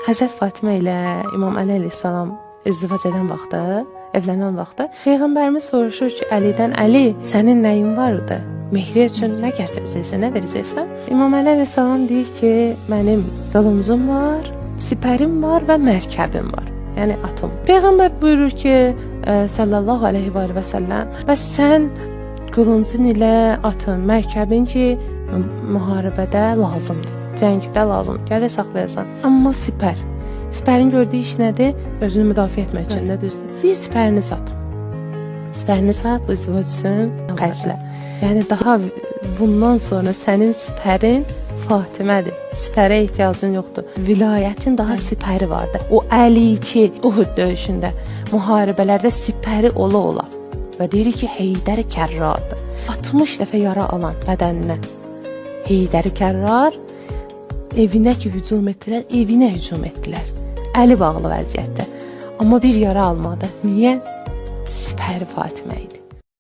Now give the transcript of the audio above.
Həzrət Fatimə ilə İmam Əli əleyhissalam izdivac edən vaxtı, evlənən vaxtı Peyğəmbərimiz soruşur ki, Əlidən: "Əli, sənin nəyin vardı? Mehriyə üçün nə gətirəcəksən, nə verəcəksən?" İmam Əli əleyhissalam deyir ki, mənim qılıncım var, sipərim var və mərkəbim var. Yəni atım. Peyğəmbər buyurur ki, sallallahu əleyhi və alihi və səlləm, bəs sən qılıncın ilə atın, mərkəbin ki, müharibədə lazımdır, cəngdə lazımdır, gərək saxlayasan. Amma sipər. Sipərin gördüyü iş nədir? Özünü müdafiə etmək üçün, nə düzdür? Bir sipərini sat. Sipərini sat, bu izdivac üçün xərclə. Yəni daha bundan sonra sənin sipərin Fatimədir. Sipərə ehtiyacın yoxdur. Vilayətin daha sipəri vardı. O Əli ki, Uhud döyüşündə, müharibələrdə sipəri ola-ola və deyirik ki, Heydər Kərrardır. 60 dəfə yara alan bədəninə. Heydər Kərrar evinə ki hücum etdilər, evinə hücum etdilər. Əli bağlı vəziyyətdə. Amma bir yara almadı. Niyə? Sipəri Fatimə idi.